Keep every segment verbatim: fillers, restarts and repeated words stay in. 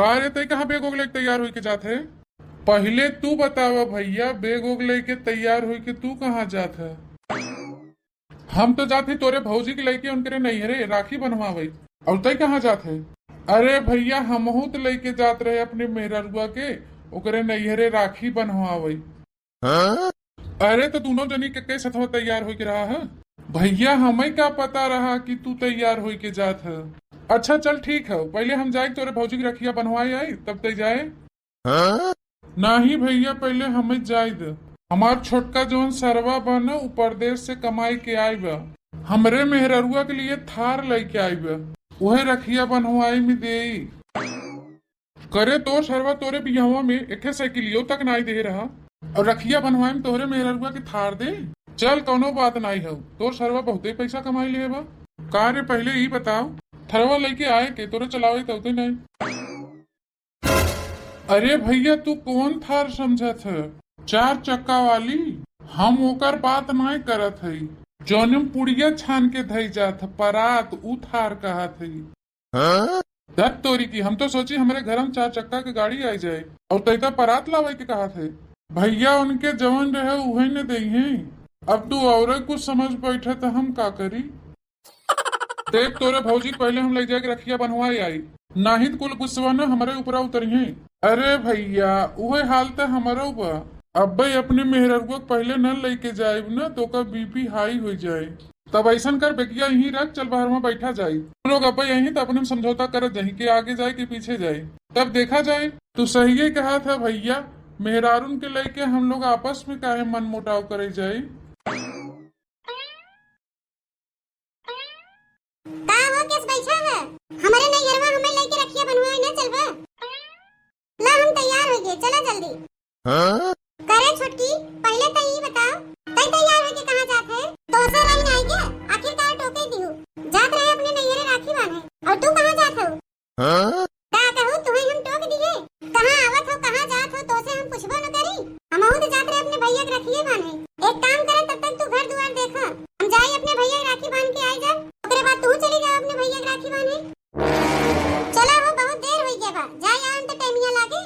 अरे तै कहाँ बैग वैग लेके तैयार होइके जात है? पहिले तू बतावा भइया, बैग वैग लेके तैयार होइके तू कहाँ जात है? हम तो जात ही तोरे भौजी के लइके उनकरे नैहरे राखी बन्हवावै। अउर तै कहाँ जात है? अरे भइया, हमहू तो लइके जात रहे अपने मेहररुआ के, ओकरे नैहरे राखी बन्हवावै। अरे तो दुनो जनी के, के सथवा तैयार होइके रहा है? भइया, हमैं का पता रहा कि तू तैयार होइके जात है। अच्छा चल ठीक है, पहिले हम जाइके तोरे भौजी के रखिया बन्हवाइ आई, तब तै जाए। नाहीं भइया, पहिले हमैं जाए दे। हमार छोटका जौन सरवा बा न, उ परदेस से कमाइके आइ बा। हमरे मेहररुआ के लिए थार लइके आइ बा, उहै रखिया बन्हवाइ में देई। करे तोर सरवा तोरे बियाहवा में एक्के साइकिलियो तक नाहीं देहे रहा, अउर रखिया बन्हवाइ में तोहरे मेहररुआ के थार दे। चल कउनो बात नाहीं हौ, तोर सरवा बहुतै पैसा कमाइ लिहे बा। का रे पहिले ई बताओ, थरवा लइके आए के तोरे चलावै तउतै नाहीं। अरे भइया, तू कौन थार समझत है? चार चक्का वाली? हम ओकर बात नाय करत हई, जौने में पुड़िया छान के धई जात है, परात, ऊ थार कहत हई। दत तोरी की, हम तो सोची हमरे घर में चार चक्का के गाड़ी आइ जाए अउर तै तो परात लावै के कहत है। भइया, उनके जवन रहे उहै न देइहैं। अब तू अउरै कुछ समझ बैठे तो हम का करी? देख, तोरे भौजी के पहिले हम लइ जाइके रखिया बन्हवाइ आई, नाहीं त कुल गुस्सवा न हमरे ऊपरा उतरिहैं। अरे भइया, उहै हाल त हमरौ बा। अब्बै अपने मेहररुआ के पहिले न लइके जाइब न, त ओकर BP high होइ जाए। तब अइसन कर, बेगिया यहीं रख, चल बहरवा बैठा जाई। तू लोग अब्बै यहीं त अपने में समझौता करत जाई कि आगे जाए कि पीछे जाए, तब देखा जाए। तू सहिए कहत है भइया, मेहरारून के लइके हम लोग आपस में काहे मनमुटाव करे जाई? का हो केस बैठा है? हमरे नैहरवा हमें लइके रखिया बन्हवाए ना चलबा? ला हम तैयार होइ गए, चला जल्दी। हाँ? करे छोटकी, पहिले तै ई बताओ, तै तैयार होइके कहाँ जात है? तोसे रही नाहीं के, आखिरकार टोके दिहू। जात रहे अपने नैहरे राखी बांधे, अउर तू कहाँ जात हो? हाँ? का कहू, तुहैं हम टोक दिहे? कहाँ आवत हो, कहाँ जात हो, तोसे हम पूछबो न करी। हमहू तो जात रहे अपने भइया के रखिए बांधे। एक काम करे, तब तक तू घर दुआर देखा, हम जाई अपने भइया के राखी बांध के आई जा, ओकरे बाद तू चली जाओ अपने भइया के राखी बांधे। चला हो, बहुत देर होइ गया बा, जाई आन तो टाइमिया लागे।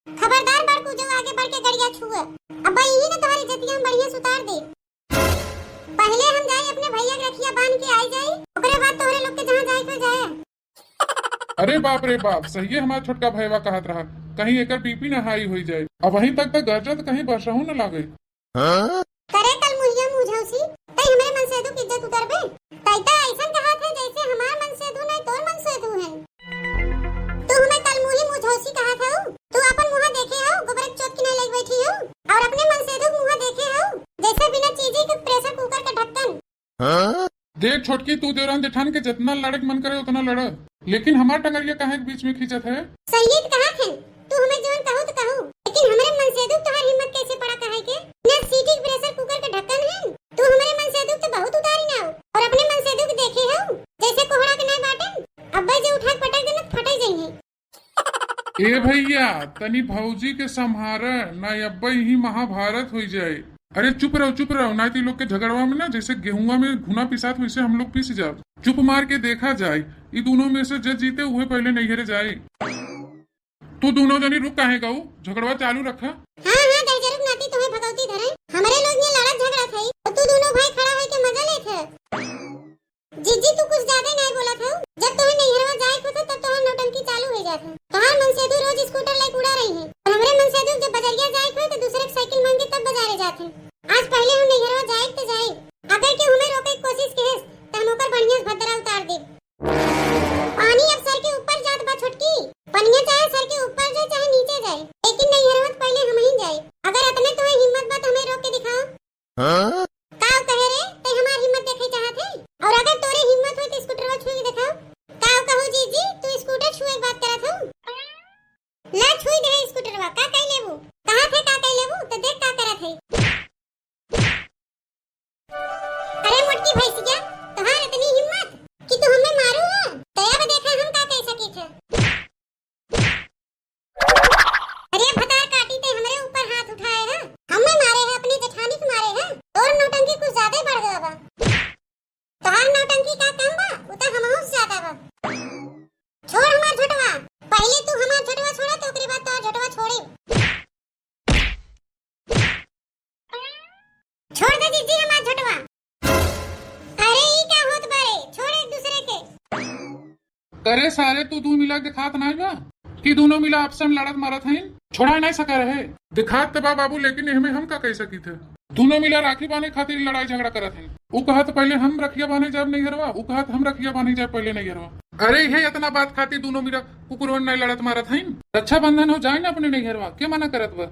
खबरदार बड़कू, जो आगे बढ़ के गड़िया छुए, अब यही तो तोहरी जतिया हम बढ़िया सुतार दे। पहिले हम जाई अपने भइया के रखिया बांध के आई जाई, ओकरे बाद तोहरे लोग के जहाँ जाए के जाए। अरे बाप रे बाप, सहिए हमार छोटका भइवा कहत रहा, कहीं एकर BP न high होइ जाए। अबहीं तक त गरजत कहीं बरसहू न लागे। करे कलमुहिया मुझौसी, तै हमरे मनसेधू की इज्जत उतरबे? तै त अइसन कहत है जैसे हमार मनसेधू नहीं तोर मनसेधू है। तू हमें कलमुही मुझौसी कहत हऊ? तू अपन मुँह देखे हऊ, गोबर के चोट की नहीं लग बैठी हऊ, अउर अपने मनसेधू के मुँह देखे हऊ, जैसे बिना चीजी के pressure cooker के ढक्कन। देख छोटकी, तू देवरान जेठान के जितना लड़े के मन करे उतना लड़, लेकिन हमार टंगरिया काहे के बीच में खींचत है? सही त कहत है, तू हमें जवन कहू त कहू, लेकिन हमरे मनसेधू तोहार हिम्मत कैसे पड़ा कहे के? ना सीटी के pressure cooker के ढक्कन है, तू हमरे मनसेधू के बहुत उतारी ना हो, अउर अपने मनसेधू के देखे हो जैसे कोहड़ा के नहीं बाटन, अब्बे जे उठा के पटक देना त फटे जाइए। ए भइया, तनी भौजी के सम्हारा, ना अब्बे यहीं महाभारत होइ जाए। अरे चुप रहो, चुप रहो, ना तो ई लोग के झगड़वा में ना जैसे गेहुआ में घुना पिसात वैसे हम लोग पिस जाब। चुप मार के देखा जाए, ई दुनो में से जे जीते उहे पहिले नैहरे जाए। तू दुनो जनी रुक काहे गऊ, झगड़वा चालू रखा। हाँ, हाँ, दहिजरुक नाती तुम्हें भगवती धरे, हमरे लोग ये लड़त झगड़त है, तो तू दुनो भाई खड़ा होइके मजा लेत है। जीजी, तू कुछ ज्यादा नहीं बोलत हऊ। जब तोहे नैहरवा जाए के होता, तब तोहार नौटंकी चालू हो जात है। तोहार मनसेधू रोज स्कूटर लेके उड़ा रही है, और हमरे मनसेधू जब बजरिया जाए के होए, तो दूसरे के साइकिल मांगे तब बजारे जात है। आज पहले हम नैहरवा जाए तो जाए, अगर केहू हमें रोके के कोशिश किहेस, तो हम ओकर बढ़िया से भद्दरा उतार देब। पानी अब सर के ऊपर जात बा छोटकी, पनिया चाहे सर के ऊपर जाए चाहे नीचे जाए, लेकिन नैहरवा तो पहले हम ही जाए। अगर अतने तोहे हिम्मत बा, तो हमें रोक के दिखाओ। हाँ? का कहे रे, ते हमार हिम्मत देखे चाहत है? और अगर तोरे हिम्मत होई तो स्कूटरवा छुई के दिखाओ। अरे सारे, तू दू मिला देखात नाई बा कि दुनो मिला आपस में लड़त मारत हईन? छोड़ा नाई सका रहे। देखात त बा बाबू, लेकिन एहमे हम का कह सकी थे? दुनो मिला राखी बांधे खातिर लड़ाई झगड़ा करत हईन। उ कहत पहले हम रखिया बांधे जाब नैहरवा, उ कहत हम रखिया बांधे जाब पहले नैहरवा। अरे इहे इतना बात खातिर दुनो मिला कुकुरवन नाई लड़त मारत हईन। रक्षाबंधन हो जाए ना अपने नैहरवा, के मना करत बा?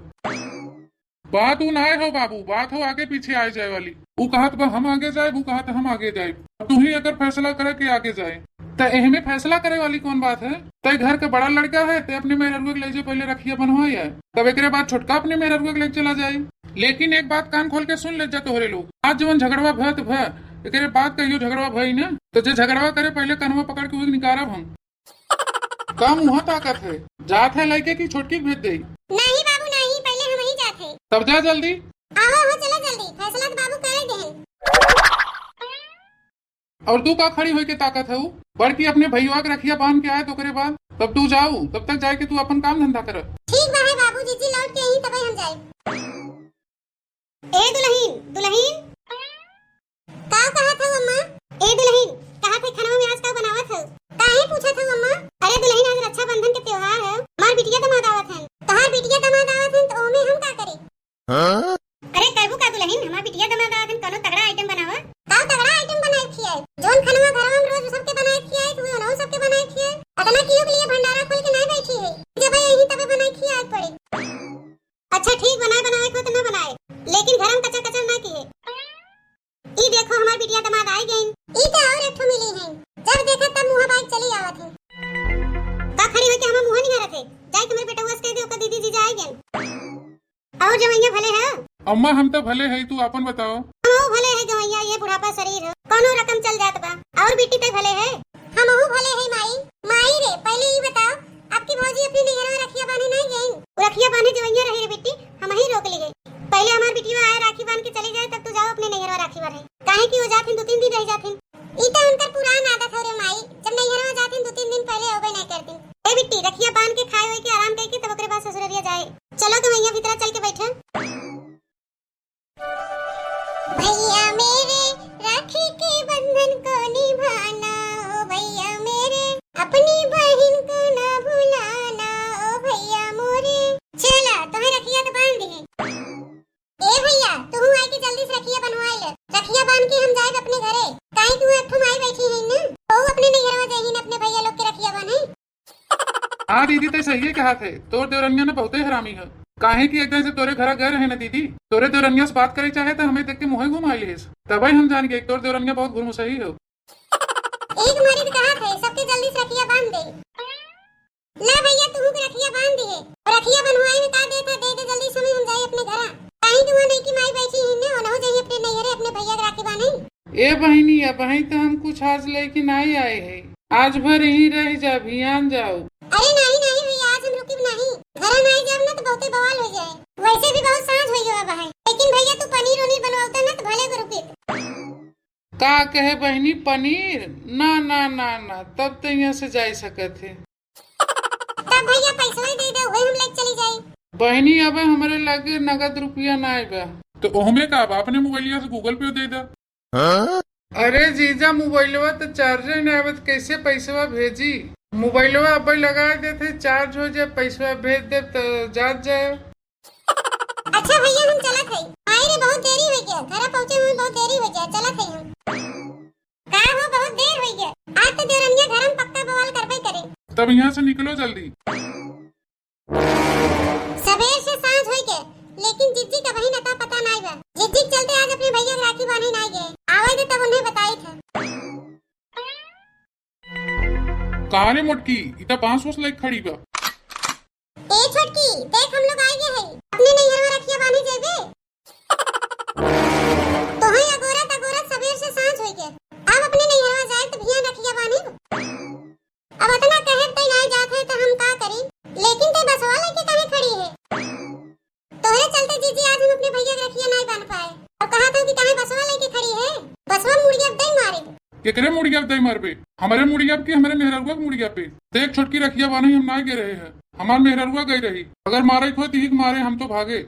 बात उ नाय हो बाबू, बात हो आगे पीछे आए जाए वाली। उ कहत बा हम आगे जाए, उ कहत हम आगे जाए। अब तू ही एकर फैसला करे कि आगे जाए। त एहमे फैसला करे वाली कौन बात है? तय घर के बड़ा लड़का है, तय अपने मेहररुआ के ले जे पहले रखिया बनवाए आए, तब एकरे बाद छोटका अपने मेहररुआ के ले चला जाए। लेकिन एक बात कान खोल के सुन ले जा तोहरे लोग, आज जवन झगड़वा भत भ, एकरे बाद कहियो झगड़वा भई ना, तो जे झगड़वा करे पहले कनवा पकड़ के उहे निकारब हम। का मुँह ताकत है? जात है लइके कि छोटकी के भेज देई? नहीं बाबू, नहीं, पहले हम ही जात है। तब जा जल्दी। आवा हो, चला जल्दी, फैसला तो बाबू करे देहन। और तू का खड़ी होइके ताकत है? बड़की अपने भैया के रखिया बांध के आए तो ओकरे बाद तब तू जाऊ, तब तक जाए के तू अपन काम धंधा कर। ठीक बा है बाबू, जीजी लौट के आई तबे हम जाए। ए दुलहिन, दुलहिन। का कहत हऊ अम्मा? ए दुलहिन, कहत है खनवा में आज का बनावत हऊ? काहे पूछत हऊ अम्मा? अरे दुलहिन, आज रक्षाबंधन के त्योहार है, हमार बिटिया दमाद आवत हन। तहार बिटिया दमाद आवत हन त ओमे हम का करी? हाँ? अरे करबू का दुलहिन, हमार बिटिया दमाद आवत हन, कौनो तगड़ा आइटम बनावा। का तगड़ा आइटम बनाए खियाए? जौन खनवा घरवा में रोज सबके बनाए खियाए, तू ओनहु सबके बनाए खियाए। अतना कियो के लिए भंडारा खोल के नहीं बैठी है, जब यही तबे बनाए खियाए पड़े। अच्छा ठीक, बनाए बनावे को तो न बनाए, लेकिन घर में कचर कचर ना किहे। ई देखो हमार बिटिया दमाद आई गईन। ई तो और एक ठो मिली है, जब देखा तब मुँह बाइक चली आवत है। का खड़ी होके हमार मुँह निहारत है? जाए के मेरे बेटवा से कह दे ओकर दीदी जीजा आई गईन। और जवैया भले है? अम्मा हम तो भले है, तू अपन बताओ। हम भले है जवैया, ये बुढ़ापा शरीर है, कौनो रकम चल जात बा। और बेटी ते भले है? हमहू भले है माई। माई रे, पहले ई बताओ, आपकी भौजी अपने नैहरवा रखिया बांधे नहीं गईन? रखिया बांधे जवैया रही रे बेटी, हम ही रोक लिए। पहले हमार बिटिया आए राखी बांध के चली जाए, तब तू जाओ अपने नैहरवा राखी बांधे। काहे कि वो जाथिन दो तीन दिन रह जाथिन। ई तो उनकर पुरान आदत हो रे माई, जब नैहरवा जाथिन दो तीन दिन पहले अबे नहीं करथिन। ए बिट्टी, रखिया बांध के खाए होए के आराम करके तब ओकरे बाद ससुररिया जाए। चलो तो भैया भीतरा चल के बैठे। भैया मेरे, राखी के बंधन को निभाना, ओ भैया मेरे, अपनी बहिन को ना भुलाना, ओ भैया मोरे। चला, तोहे रखिया तो बांध दिए। ए भैया, तू आए के जल्दी से रखिया बनवाई ले। रखिया बांध के हम जाए अपने घरे, काहे कि वो एक ठो माई बैठी है ना, तो अपने नैहरवा जाही ना अपने भैया लोग के रखिया बांधे। हाँ दीदी, ते सही कहा थे, तोर देवरनिया ना बहुते हरामी है। काहे कि एक दिन जब तोरे घरा गए रहे ना दीदी, तोरे देवरनिया से बात करे चाहे तो हमें देख के मुँह घुमा लिस, तबे हम जान गए तोर देवरनिया बहुत घुरमुसही हो। एक मरीज कहा थे, सबके जल्दी से रखिया बांध दे। ला भैया, तू के रखिया बांध दिए। और रखिया बनवाए में का देता, दे दे जल्दी समय हम जाए अपने घरा। काहे कि वो नहीं की माई बैठी ही ना, ओनहु जाई अपने नैहरे अपने भैया के राखी बांधे। ए बहिनी, अबहीं तो हम कुछ आज लेके नाई आए है, आज भर यहीं रह जा, बिहान जाओ। अरे नहीं, नहीं भैया, आज हम रुकिब नहीं, घर नहीं जाब ना तो बहुते बवाल हो जाए। वैसे भी बहुत सांझ हो गया बा है, लेकिन भैया तू पनीर उनीर बनवाता ना तो भले को रुकिब। का कहे बहिनी, पनीर? ना, ना, ना, ना, तब तो यहाँ से जाए सकत है। तब भैया पैसवा दे दे, वही हम लेके चली जाई। बहिनी, अबे हमरे लगे नगद रुपया नाई बा। तो ओहमे का बा, अपने मोबाइलिया से Google Pay दे दे। अरे जीजा, मोबाइलवा तो चार्जे नहीं आवत, कैसे पैसवा भेजी? मोबाइलवा अबे लगा देते, चार्ज हो जाए, पैसवा भेज दे तो जात जाए। अच्छा भैया, हम चलत हई। आई रे, बहुत देरी हो गया, घर पहुँचे में बहुत देरी हो गया, चलत हई हम। का हो, बहुत देर हो गया? आज तो देवरनिया घर में पक्का बवाल करबे करे। तब यहाँ से निकलो जल्दी। सबेर से सांझ हो गए, लेकिन जिज्जी का वही नता पता नाई बा। जिज्जी के चलते आज अपने भैया के राखी बांधे नाई गए। आवे दे तब उन्हें बताई था। कहाँ रे मोटकी, इता बांस वस लेके खड़ी बा। ए छोटकी, देख हम लोग आ गए हैं। अपने नैहरवा रखिया बांधे जेबे? तोहे अगोरत अगोरत सबेर से सांझ होई गए। अब अपने नैहरवा जाए तो भिया रखिया बांधे। अब इतना कहे तई ना जात है तो हम का करी? लेकिन ते बसवा लेके काहे खड़ी है? तोहरे चलते जीजी आज हम अपने भैया के रखिया नहीं बांध पाए। अब कहा था कि काहे बसवा लेके खड़ी है? बसवा मुड़िया दे मारे। केकरे मुड़िया पे दे मारबे? हमरे मुड़िया पे कि हमरे मेहररुआ के मुड़िया पे? देख छोटकी, रखिया बांधे हम ना गए रहे हैं, हमार मेहररुआ गई रही। अगर मारे को तो ही मारे, हम तो भागे।